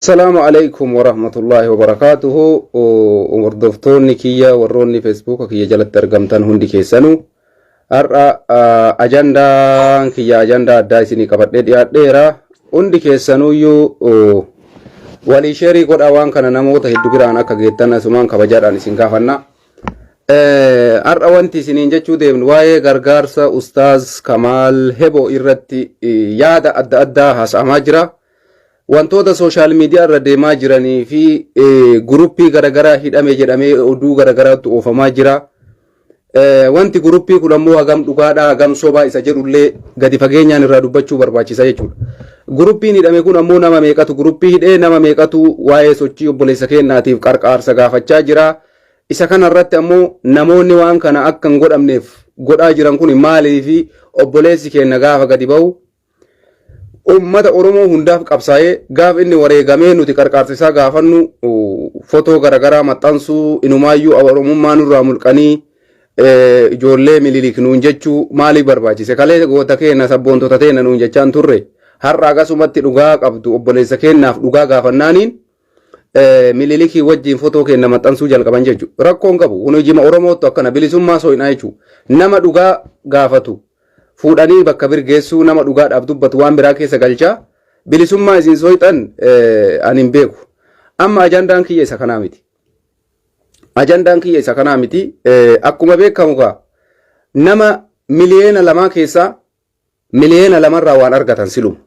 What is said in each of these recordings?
Assalaamu alaikum warahmatullaahi wabarakaatuhu. Hordoftoonni kiyya warroonni feesbuuka kiyya jalatti argamtan hundi keessanuu har'a ajandaan kiyya ajandaa addaa isinii qabadhee dhiyaadheera. Hundi keessanuyyuu walii sheerii godhaa waan kana namoota hedduu biraan akka geettan asumaan kabajaadhaan isin gaafanna. Har'a wanti isiniin jechuu deemnu waa'ee gargaarsa Ustaaz Kamaal Hebo irratti yaada adda addaa haasa'amaa jira. Wantoota sooshaal miidiyaa irra deemaa jiranii fi guruppii garaagaraa hidhame jedhamee oduu garaagaraatu oofamaa jira. Wanti guruppii kun ammoo hagam dhugaadhaa hagam sobaa isa jedhullee gadi fageenyaan irraa dubbachuu barbaachisa jechuudha. Guruppiin hidhame kun ammoo nama meeqatu guruppii hidhee nama meeqatu waa'ee sochii obboleessa keenyaatiif qarqaarsa gaafachaa jira. Isa kana irratti ammoo namoonni waan kana akka hin godhamneef godhaa jiran kun maalii fi obboleessi keenya gaafa gadi ba'u Ummata Oromoo hundaaf qabsaa'ee gaaf inni wareegamee nuti qarqaarsa isaa gaafannu fotoo garaagaraa maxxansuu inumaayyuu Oromummaa nurraa mulqanii ijoollee Mililik nuun jechuu maaliif barbaachise? Kalee goota keenya sabboontota teenya nuun jechaan turre har'a akkasumatti dhugaa qabdu obboleessa keenyaaf dhugaa gaafannaaniin Mililikii wajjin fotoo keenya maxxansuu jalqaban jechuudha. Rakkoon qabu kun hojii Oromootu akkana bilisummaa soo'inaa jechuudha. Nama dhugaa gaafatu fuudhanii bakka bir geessuu nama dhugaadhaaf dubbatu waan biraa keessa galchaa bilisummaa isin sooyxan ani hin beeku. Amma ajandaan kiyya isa kanaa miti. Ajandaan kiyya isa kanaa miti. Akkuma beekamu gaa nama 2 miliyoona keessaa 2 miliyoonarraa waan argatan siluma.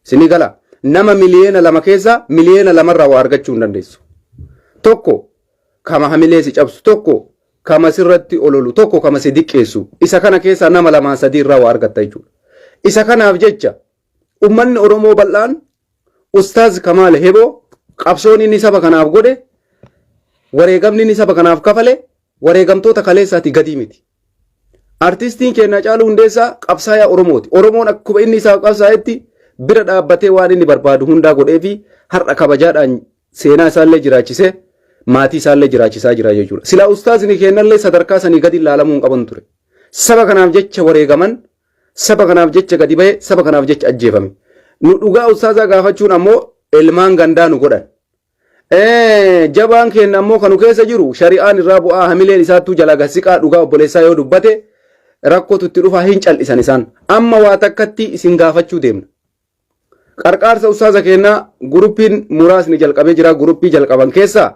Isinii gala nama 2 miliyoona keessaa 2 miliyoonarraa waa argachuu hin dandeessu. Tokko kama hamilee si cabsu tokko kama sirratti ololu tokko kama si diqqeessu isa kana keessaa nama lamaan sadii irraa waa argatta jechuudha. Isa kanaaf jecha ummanni Oromoo bal'aan Ustaaz Kamaal Heboo qabsoon inni saba kanaaf godhe wareegamni inni saba kanaaf kafale wareegamtoota kaleessaatii gadii miti. Artistiin keenya Hacaaluu Hundeessaa qabsaayaa Oromooti. Oromoon akkuma inni isaaf qabsaa'etti bira dhaabbatee waan inni barbaadu hundaa godhee fi har'a kabajaadhaan seenaa isaallee jiraachisee maatii isaallee jiraachisaa jira jechuudha. Silaa ustaazni keenyallee sadarkaa sanii gadi ilaalamuu hin qaban ture. Saba kanaaf jecha wareegaman, saba kanaaf jecha gadi ba'e, saba kanaaf jecha ajjeefame. Nu dhugaa ustaazaa gaafachuun ammoo ilmaan gandaa nu godhan. Jabaan keenya ammoo kanu keessa jiru shari'aan irraa bu'aa hamileen isaattuu jalaa gasiqaa dhugaa obboleessaa yoo dubbate rakkootu itti dhufaa hin cal'isan isaan. Amma waa takkatti isin gaafachuu deemna. Qarqaarsa ustaaza keenyaa guruppiin muraasni jalqabee jira guruppii jalqaban keessaa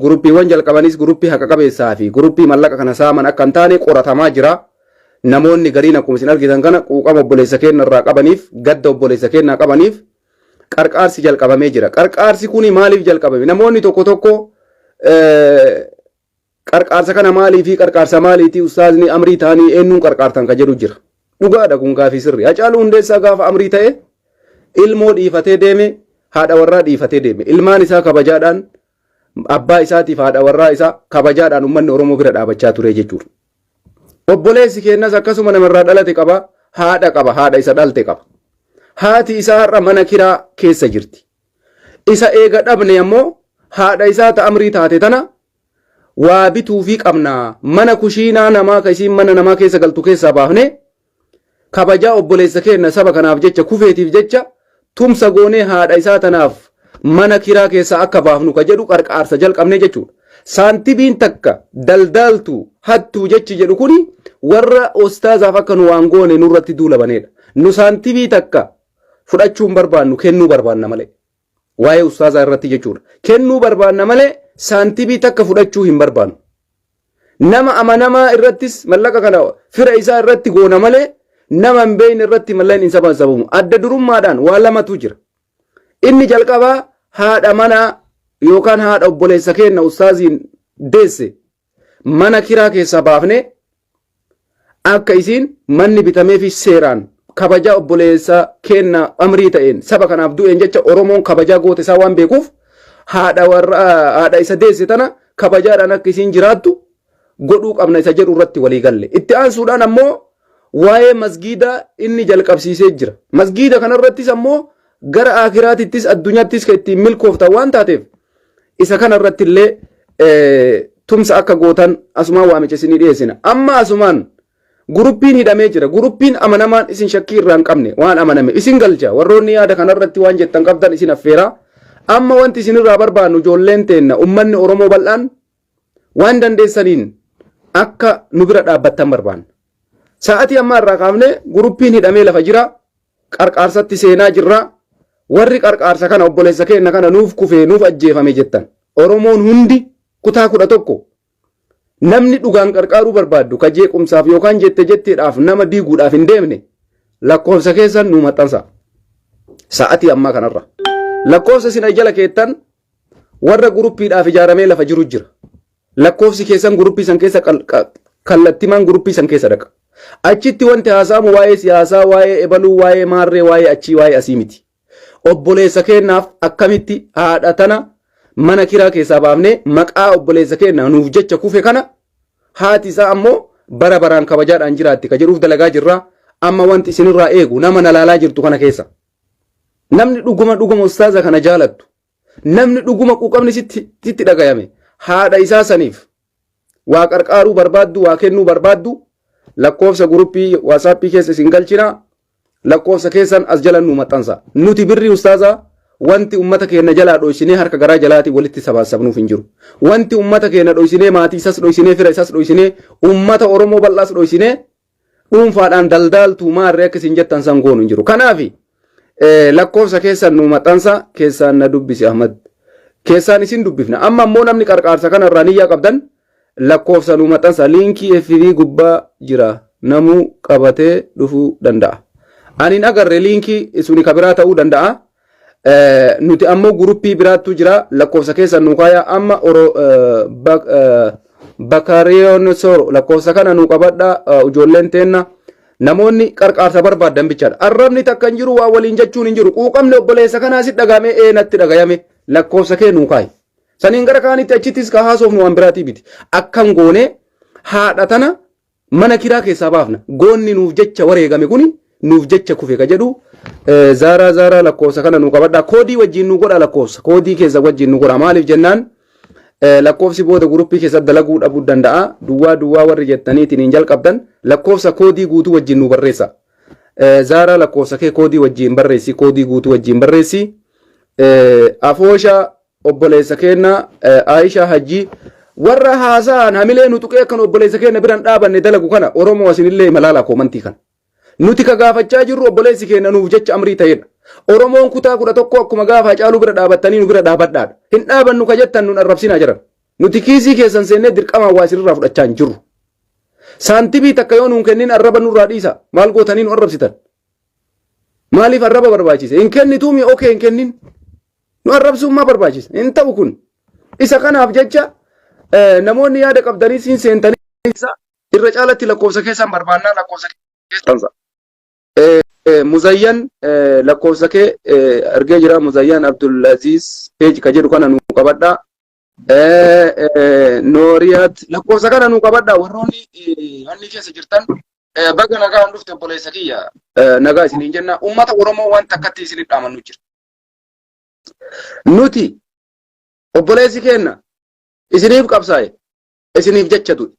guruppiiwwan jalqabanis guruppii haqa qabeessaa fi guruppii mallaqa kana saaman akka hin taane qoratamaa jira. Namoonni gariin akkuma isin argitan kana quuqama obboleessa keenya irraa qabaniif gadda obboleessa keenyaa qabaniif qarqaarsi jalqabamee jira. Qarqaarsi kuni maaliif jalqabame? Namoonni tokko tokko qarqaarsa kana maalii fi qarqaarsa maaliiti ustaazni amrii ta'anii eenyuun qarqaartan ka jedhu jira. Dhugaadha kun gaafii sirrii. Hacaaluu Hundeessaa gaafa amrii ta'e ilmoo dhiifatee deeme haadha warraa dhiifatee deeme. Ilmaan isaa kabajaadhaan abbaa isaatiif haadha warraa isaa kabajaadhaan uummanni Oromoo bira dhaabachaa ture jechuudha. Obboleessi keenyas akkasuma namarraa dhalate qaba, haadha qaba, haadha isa dhalte qaba. Haati isaa har'a mana kiraa keessa jirti. Isa eega dhabne ammoo haadha isaa ta amrii taate tana waa bituufii qabna. Mana kushiinaa namaa ka isiin mana namaa keessa galtu keessaa baafne kabajaa obboleessa keenya saba kanaaf jecha kufeetiif jecha tumsa goonee haadha isaa tanaaf mana kiraa keessaa akka baafnu ka jedhu qarqaarsa jalqabne jechuudha. Saantibiin takka daldaaltu hattuu jechi jedhu kuni warra ostaazaaf akka nu waan goone nurratti duula baneedha. Nu saantibii takka fudhachuu hin barbaannu kennuu barbaanna malee. Waa'ee ustaazaa irratti jechuudha. Kennuu barbaanna malee saantibii takka fudhachuu hin barbaannu. Nama amanamaa irrattis mallaqa kana fira isaa irratti goona malee nama hin beekne irratti mallaqni hin sabasabamu. Adda durummaadhaan waa lamatu jira. Inni jalqabaa haadha manaa yookaan haadha obboleessa keenya ustaaziin deesse mana kiraa keessaa baafnee akka isiin manni bitameefi seeraan kabajaa obboleessa keenna amrii ta'een saba kanaaf du'een jecha Oromoon kabajaa goota isaa waan beekuuf haadha warra haadha isa deesse tana kabajaadhaan akka isiin jiraattu godhuu qabna isa jedhu irratti walii galle. Itti aansuudhaan ammoo waa'ee masgiidaa inni jalqabsiisee jira. Masgiida kanarrattis ammoo gara akiraatittis addunyaattis kan ittiin milkooftan waan taateef isa kana irratti illee tumsa akka gootan asumaan waamicha isinii dhiyeessina. Amma asumaan guruppiin hidhamee jira. Guruppiin amanamaan isin shakkii irraa hin qabne waan amaname isin galcha. Warroonni yaada kanarratti waan jettan qabdan isin affeera. Amma wanti isinirraa barbaannu ijoolleen teenna ummanni Oromoo bal'aan waan dandeessaniin akka nu bira dhaabbattan barbaanna. Sa'atii ammaa irraa kaafnee guruppiin hidhamee lafa jira. Qarqaarsatti seenaa jirra. Warri qarqaarsa kana obboleessa keenya kana nuuf kufee nuuf ajjeefame jettan. Oromoon hundi kutaa 11 namni dhugaan qarqaaruu barbaaddu ka jeequmsaaf yookaan jette jetteedhaaf nama diiguudhaaf hin deemne lakkoofsa keessan nuu maxxansa. Sa'atii ammaa kanarra. Lakkoofsa isin jala keettan warra guruppiidhaaf ijaaramee lafa jiru jira. Lakkoofsi keessan guruppii san keessa kallattimaan guruppii san keessa dhaqa. Achitti wanti haasa'amu waa'ee siyaasaa, waa'ee ebaluu, waa'ee maarree, waa'ee achii, waa'ee asii miti. Obboleessa keennaaf akkamitti haadha tana mana kiraa keessaa baafnee maqaa obboleessa keenya nuuf jecha kufe kana haati isaa ammoo bara baraan kabajaadhaan jiraatti ka jedhuuf dalagaa jirra. Amma wanti isinirraa eegu nama na laalaa jirtu kana keessa. Namni dhuguma dhuguma ustaaza kana jaalattu namni dhuguma quuqamni sitti dhagayame haadha isaa saniif waa qarqaaruu barbaaddu waa kennuu barbaaddu lakkoofsa guruppii waasaappii keessa isin galchina lakkoofsa keessan as jala nu maxxansa nuti birrii ustaazaa wanti ummata keenya jalaa dhoysinee harka garaa jalaatiin walitti sabaasabnuuf hin jiru wanti ummata keenya dhoysinee maatii isas dhoysinee fira isas dhoysinee ummata oromoo bal'aas dhoysinee dhuunfaadhaan daldaaltuu maarree akka isin jettan san goonu hin jiru. Kanaaf lakkoofsa keessan nu maxxansa keessaan na dubbisi Ahmad. Keessaan isin dubbifna. Amma ammoo namni qarqaarsa kanarraa niyyaa qabdan lakkoofsa nu maxxansa liinkii FB gubbaa jira namuu qabatee dhufuu danda'a. Ani hin agarre liinkii suni ka biraa ta'uu danda'a. Nuti ammoo guruppii biraattu jira lakkoofsa keessan nu kaayaa amma oro bakariyoon sooro lakkoofsa kana nu qabadha ijoolleen teenna namoonni qarqaarsa barbaaddan bichaadha. Arrabni takka hin jiru waa waliin jechuun hin jiru quuqamni obboleessa kanaa si dhagaamee ee natti dhagayame lakkoofsa kee nu kaayi. Saniin gara kaanitti achittis ka haasofnu waan biraatii miti. Akkan goonee haadha tana mana kiraa keessaa baafna. Goonni nuuf jecha wareegame kuni nuuf jecha kufe ka jedhu zaaraa zaaraa lakkoofsa kana nu qabadha. Koodii wajjin nu godha lakkoofsa. Koodii keessa wajjin nu godha. Maaliif jennaan lakkoofsi booda guruppii keessa dalaguu dhabuu danda'a. Duwwaa duwwaa warri jettaniitiin hin jalqabdan lakkoofsa koodii guutuu wajjin nu barreessa. Zaaraa lakkoofsa kee koodii wajjin barreessi. Koodii guutuu wajjin barreessi. Afoosha obboleessa keenna Aayishaa Hajjii warra haasa'an hamilee nu tuqee akkan obboleessa keenna biran dhaabanne dalagu kana Oromoo asinillee malaala koomantii kana. Nuti ka gaafachaa jirru obboleessi keenna nuuf jecha amrii ta'edha. Oromoon kutaa 11 akkuma gaafa Hacaaluu bira dhaabattanii nu bira dhaabadhaadha. Hin dhaabannu ka jettan nun arrabsinaa jiran. Nuti kiisii keessan seennee dirqamaan waa isinirraa fudhachaa hin jirru. Saantibii takka yoo nuun kennin arraba nurraa dhiisa. Maal gootanii nu arrabsitan? Maaliif arraba barbaachise? Hin kennituumi okee hin kennin. Nu arrabsuun maa barbaachisa? Hin ta'u kun. Isa kanaaf jecha namoonni yaada qabdanii siin seentanii irra caalatti lakkoofsa keessan barbaannaa lakkoofsa keessan. Muzayyan lakkoofsa kee argee jira. Muzayyan Abdulaziz peeji ka jedhu kana nu qabadhaa. Nooriyaat lakkoofsa kana nu qabadhaa warroonni wanni keessa jirtan baga nagaan dhufte obboleessa kiyya nagaa isiniin jenna. Uummata Oromoo wanta akkatti isinit dhaamannu jira. Nuti obboleessi keenna isiniif qabsaa'e isiniif jecha du'e.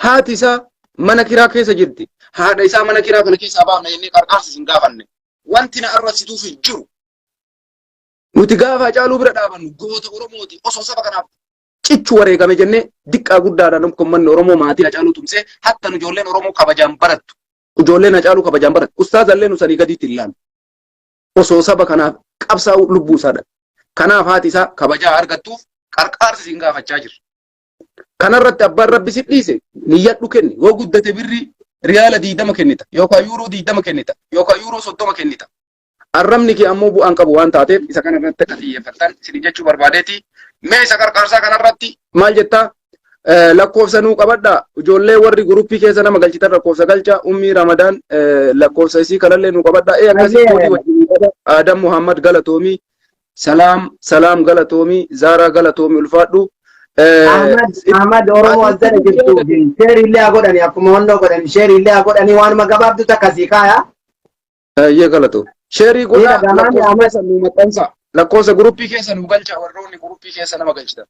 Haati isaa mana kiraa keessa jirti. Haadha isaa mana kiraa kana keessaa baafna jennee qarqaarsa isin gaafanne. Wanti na arrabsituuf hin jiru. Nuti gaafa Hacaaluu bira dhaabannu goota Oromooti osoo saba kanaaf cichu wareegame jennee diqqaa guddaadhaan uummanni Oromoo maatii Hacaaluu tumsee hatta nu ijoolleen Oromoo kabajaan barattu. Ijoolleen Hacaaluu kabajaan barattu. Ustaazallee nu sanii gadiitti hin laalu. Osoo saba kanaaf qabsaa'u lubbuu isaa dhabe. Kanaaf haati isaa kabajaa argattuuf qarqaarsa isin gaafachaa jirra. Kanarratti abbaan rabbi si dhiise niyyadhu kenni. Yoo guddate birrii riyaala 20 kennita yookaan yuuroo 20 kennita yookaan yuuroo 30 kennita. Arrabni kee ammoo bu'aan qabu waan taateef isa kanarratti akka xiyyeeffattan isin jechuu barbaadeeti. Mee isa qarqaarsaa kanarratti maal jettaa? Lakkoofsa nuu qabadha. Ijoollee warri guruppii keessa nama galchitan lakkoofsa galcha. Ummii Ramadaan lakkoofsa isii kanallee nuu qabadha. Ee akkasii koodii wajjin nuu qaba. Adam Muhammad galatoomii. Salaam Salaam galatoomii. Zaaraa galatoomii ulfaadhu. Ahmad Ahmad Oromoo as jala jirtu sheerii illee haa godhani akkuma honnoo godhani sheerii illee haa godhani waanuma gabaabdu takka sii kaaya. Eeyyee galatoo. Sheerii godhaa Dhiira gamaanii lakkoofsa Ahmad. keessa nuu maxxansa. Lakkoofsa guruppii keessa nuu galcha warroonni guruppii keessa nama galchitan.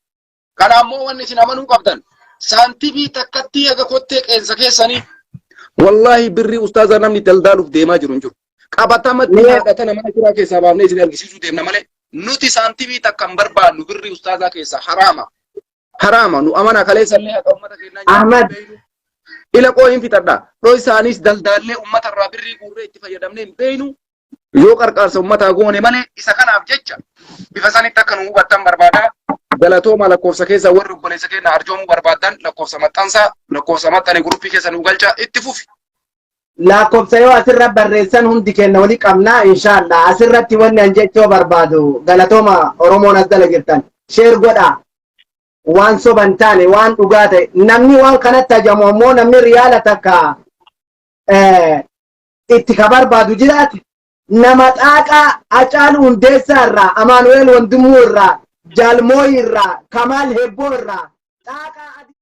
Kana ammoo wanni isin amanuu qabdan saantimii takkattii haga kottee qeensa keessanii wallaahi birrii ustaazaa namni daldaaluuf deemaa jiru hin jiru. Qabatamatti Mee haadha tana mana kiraa keessaa baafnee isin argisiisuu deemna malee Nuti saantimii takka hin barbaannu birrii ustaazaa keessaa haraama. Haraama nu amana kaleessallee haqa uummata keenyaa nyaannee Ahmad. beeynu. Ila qoo hin fixadha. Dhoo isaanis daldaallee uummata irraa birrii guurree itti fayyadamnee hin beeynu. Yoo qarqaarsa uummataa goone malee isa kanaaf jecha bifa sanitti akka nu hubattan barbaada. Galatooma lakkoofsa keessa warri obboleessa keenya arjoomuu barbaaddan lakkoofsa maxxansaa lakkoofsa maxxane guruppii keessa nu galchaa itti fufi. Lakkoofsa yoo asirra barreessan hundi keenya walii qabnaa inshallah. Asirratti wanni an jechuu barbaadu galatooma Oromoon as jala jirtan. Share godhaa. Waan soban taane waan dhugaa ta'e namni waan kanatti hajamu ammoo namni riyaala takka itti ka barbaadu jiraate nama xaaqaa Hacaaluu Hundeessaa irraa Amaanu'eel Wandimuu irraa Jaalmooyi irraa Kamaal Hebboo irraa xaaqaa.